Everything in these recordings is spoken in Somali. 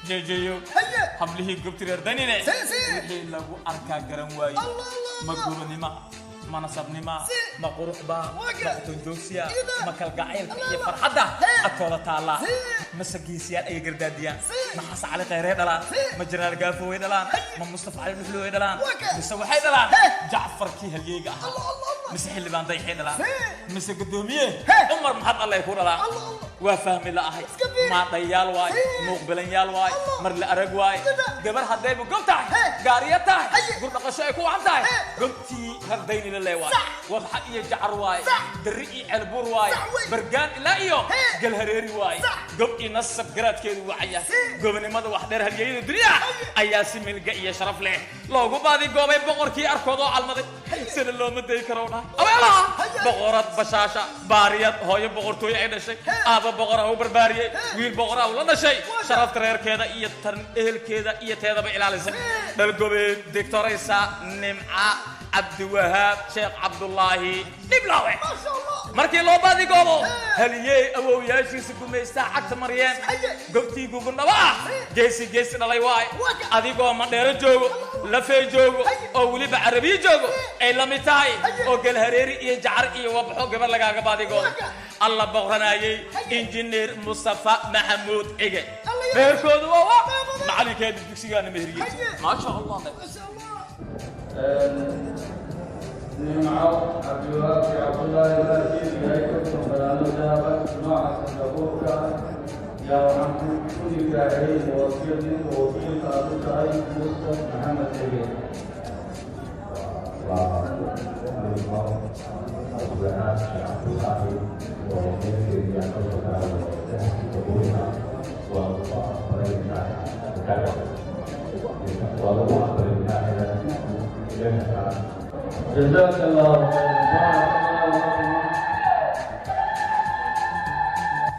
Jeejeeyo. Haye. Hablihii gobti reer Danine Si. wixii lagu arkaa garan waaye. Allah, Allah, Ma Allah. gobonima, ma nasabnima, Si. ma quruxba, Waga. ma qutonjoogsiya, Ida. ma kalgacaylka Allah, iyo Allah. farxadda He. agtooda taallaa, Si. mase geesiyaal ay gardaadiyaan, Si. ma Xasan Cali Khayrey dhalaan, Si. ma Jenaraal Gaafoway dhalaan, Haye. ma Mustafa Cali Dhuxloway dhalaan, Waga. mise waxay dhalaan He. Jacfarkii halyeega ahaa, Allah, Allah, Allah. mise xildhibaan Dayxay dhalaan, Si. mise guddoomiye He. Cumar maxad Allay ku dhalaan? Allah, Allah. Waa fahmi la'ahay. Iska fiiri. Maadhayaal waay, Si. muuqbilanyaal waay, Allah. mar la arag waay. Sida. Gabar haddayba gob tahay, He. gaariya tahay, Haye. gurdhaqasho ay ku wacan tahay, He. gobtii rardaynila le waay, Sax. Wabxa iyo Jacar waay, Sax. Darri iyo Ceelbuur waay, Sax wey. Bargaan ilaa iyo He. Galhareeri waay. Sax. Gob iyo nasab garaadkeedu wacaya, Si. gobonimada wax dheer halyeyada dunya ayaa si milga iyo sharaf leh loogu baadigoobay. Boqorkii arkood oo calmaday sida looma dayi karo dhahay abeelaha. Haye. Boqorad bashaasha, baariyad, hooyo boqortooyo ay dhashay, aabba boqora u barbaariyey, wiil boqora u la dhashay, sharafta reerkeeda iyo tan ehelkeeda iyo teedaba ilaalisay, dhalgobeed doctoraysa Nimca Cabdiwahaab Sheekh Cabdulaahi Dhiblaawe. Masha Allah. Markii loo baadigoobo haliyey awowyaashiisa gumaystaa cagta mariyeen, Haye. gobtii gugundhaba ah, geesi geesi dhalay waay. Waga. Adigoo Mandheero joogo, Lafee joogo, Haye. oo weliba Carabiyo joogo ay la mid tahay, Haye. oo Galhareeri iyo Jacar iyo Wabxo gabar lagaaga baadigoobo. Waga. Alla boqranayay. Haye. Injineer Mustafa Maxamuud Cige, Alla ya- reerkoodu waa macalinkeeda dugsigaana meheriyey. Haye. Maasha Allah. Masha Allah. Nimco Cabdiwahaab iyo Cabdullaahi walaalkiisu yahay 50 garaamo dahaba nooca Singabuurka yaa waxaan ku nikaaxiyey wakiil ninka wakiilka aad u tahay, Mustaf Maxamed Cige. Waa Nimco Cabdiwahaab Sheekh Cabdullaahi oo meherkeedii aan 50 garaamo dahabka Singabuurka waa lagu aqbalay nikaaxa, waa lagu aqbalay nikaaxeeda ilaaha. Jazaaka Allahu khayran, baaraka Allahu lakum.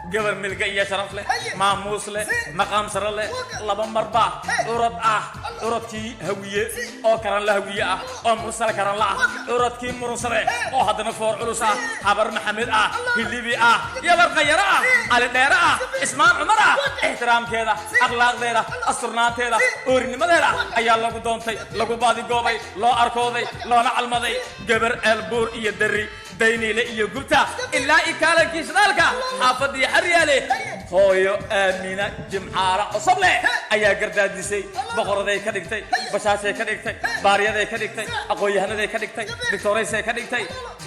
Gabar milga iyo sharaf leh, Haye. maamuus leh, Si. maqaam sare leh, Waga. laba marba Hey. curad ah, Allah. curadkii Hawiye Si. oo Karanla Hawiye ah, oo Mursal Karanla ah, Waga. curadkii Murunsade Hey. oo haddana foor culus ah, Si. Habar Maxamed ah, Allah. Hilibi ah, Yabar Khayaro ah, Si. Cali Dheere ah, Ismaan Cumar ah. Waga. Ixtiraamkeeda, Si. akhlaaqdeeda, Allah. asturnaanteeda, Si. oorinimadeeda Waga. ayaa lagu doontay, lagu baadigoobay, loo arkooday, loona calmaday. Gabar Ceelbuur iyo Darri, Dayniile iyo Gubta ilaa i kaalankii shidaalka, xaafadii Xaryaale, hooyo Aamina Jimcaala Cosoble ayaa gardaadisay, boqoraday ka dhigtay, bashaashay ka dhigtay, baariyaday ka dhigtay, aqoon-yahanaday ka dhigtay, doctoraysay ka dhigtay,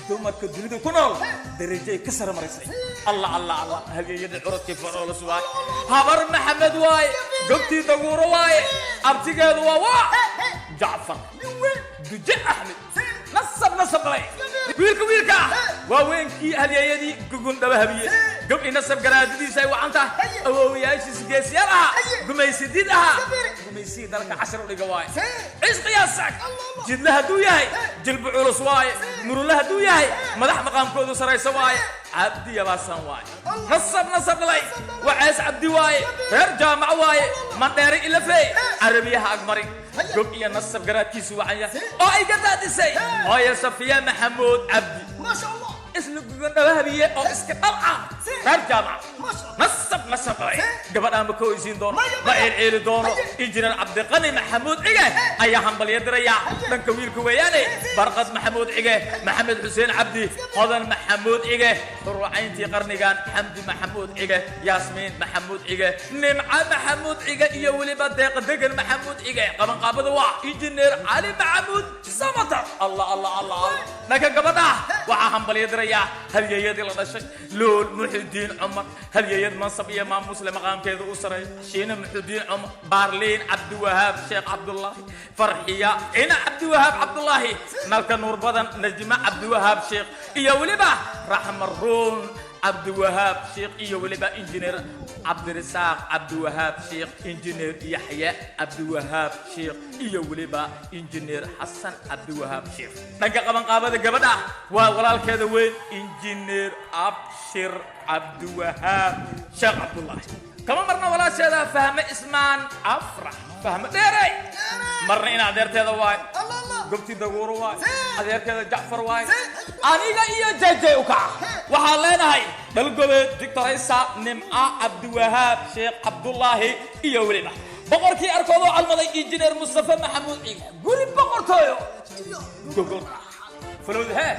dumarka dunida ku nool darajay ka sare marisay. Allah, Allah, Allah! Halyeeyadii curadkii faroolas waaye, Habar Maxamed waaye, gobtii Daguuro waaye, abtigeedu waa Jacfar Duje Axmed, nasab nasab dhalay, wiilka wiilka ah, waa weenkii halyeeyadii gugun dhaba habiye, gobdhi nasab garaadadiisa ay wacan tahay, awoowayaashiisa geesiyaal ahaa, gumaysidiid ahaa, gumaysigii dalka cashar u dhiga waaye. Cisqiyaasak jidla hadduu yahay, jilbu culus waaye, murulle hadduu yahay, madax maqaamkoodu saraysa waaye, Cabdi Yabaasan waaye, nasab nasab dhalay, Wacees Cabdi waaye, reer Jaamac waaye, Mandheere Ilafey, Carabiyaha agmarin, gob iyo nasab garaadkiisu wacan yahay oo ay ka daadisay hooyo Safiya Maxamuud Cabdi, Masha Allah. Isla gugandhabahabiye oo iska dhab ah, reer Jaamac, Masha Allah. nasab nasab dhalay. Gabadhaan ma ka oysiin doono, Maya, ma maya. ceelceeli doono. Haye. Injineer Cabdiqani Maxamuud Cige ayaa hambalyo diraya. Dhanka wiilka weeyaane, Barqad Maxamuud Cige, Maxamed Xuseen Cabdi, Hodan Maxamuud Cige, xurucayntii qarnigan Xamdi Maxamuud Cige, Yaasmiin Maxamuud Cige, Nimca Maxamuud Cige iyo weliba Deeq Degan Maxamuud Cige. Qabanqaabada waa Injineer Cali Maxamuud Samatar. Allah, Allah, Allah, Allah! Dhanka gabadha waxaa hambalyo diraya halyeeyadii la dhashay, Lool Muxidiin Cumar, halyeeyad mansab iyo maamuusle, maqaamkeeda u sareeyo, Shiine Muxidiin Cumar, Baarliin Cabdiwahaab Sheekh Cabdullaahi, Farxiya Ina Cabdiwahaab Cabdullaahi, nalka nuur badan Najma Cabdiwahaab Sheekh iyo weliba Raxma Ruun Cabdiwahaab Sheekh iyo weliba Injineer Cabdirisaaq Cabdiwahaab Sheekh, Injineer Yaxya Cabdiwahaab Sheekh iyo weliba Injineer Xasan Cabdiwahaab Sheekh. Dhanka qabanqaabada gabadha waa walaalkeeda weyn, Injineer Abshir Cabdiwahaab Sheekh Cabdullaahi. Kama marna walaasheeda Fahme Ismaan Afrax, Fahme Dheerey, marna in adeerteeda waay, Allah, Allah. Gobtii Daguuro waay, Si. adeerkeeda Jacfar waay. Si. Aniga iyo JJ u kaca waxaan leenahay Dhalgobeed Doctoraysa Nimca Cabdiwahaab Sheekh Cabdulaahi iyo weliba boqorkii arkoodoo calmaday, Injineer Mustafa Maxamuud Ciige, guri boqortooyo, gogol falowd hee.